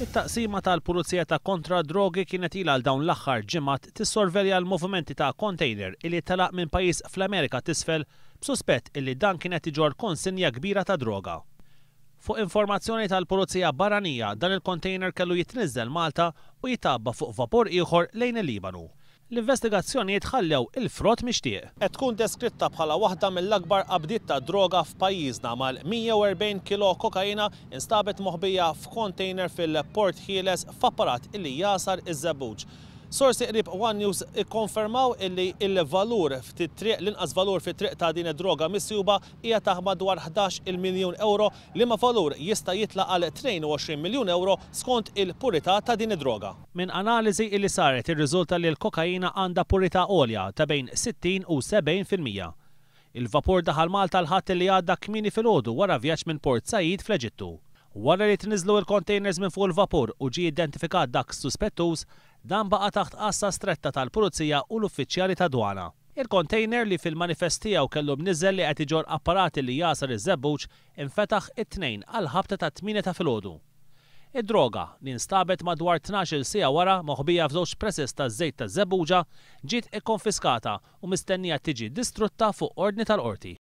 It-Taqsima tal-Pulizija ta' Kontra d-Drogi kienet ilha għal dawn l-aħħar ġimgħat tissorvelja l-movimenti ta' kontejner illi telaq minn pajjiż fl-Amerika t'Isfel b'suspett illi dan kien qed iġorr konsinja kbira ta' droga. Fuq informazzjoni tal-Pulizija Barranija, dan il-kontejner kellu jitniżżel Malta u jitgħabba fuq vapur ieħor lejn il-Libanu. L-investigazzjonijiet ħallew il-frott mixtieq. Qed tkun deskritta bħala waħda mill-akbar qabdiet ta' droga f'pajjiżna, mal-140 kilo kokaina instabet moħbija f'kontejner fil-Port Ħieles f'apparat illi jagħsar iż-żebbuġ. Sorsi qrib one News ikkonfermaw illi l-valur fit-triq, l-inqas valur fit-triq ta' din id-droga misjuba hija ta' madwar 11-il miljun ewro, liema valur jista' jitla' għal 22 miljun ewro skont il-purità ta' din id-droga. Minn analiżi illi saret irriżulta li l-kokaina għandha purità għolja ta' bejn 60 u 70%. Il-vapur daħal Malta l-Ħadd li għadda kmieni filgħodu wara vjaġġ minn Port Said fl-Eġittu. Wara li tniżżlu il-containers minn fuq il-vapur u ġie identifikat dak suspettuż, dan baqa' taħt għassa stretta tal-Pulizija u l-uffiċjali tad-dwana. Il-container li fil-manifest tiegħu kellu mniżżel li qed iġorr apparati li jagħsar iż-żebbuġ infetaħ it-Tnejn għall-ħabta tat-tmienja ta' filgħodu. Id-droga, li nstabet madwar 12-il siegħa wara moħbija f'żewġ preses taż-żejt taż-żebbuġa, ġiet ikkonfiskata u mistennija tiġi distrutta fuq ordni tal-Qorti.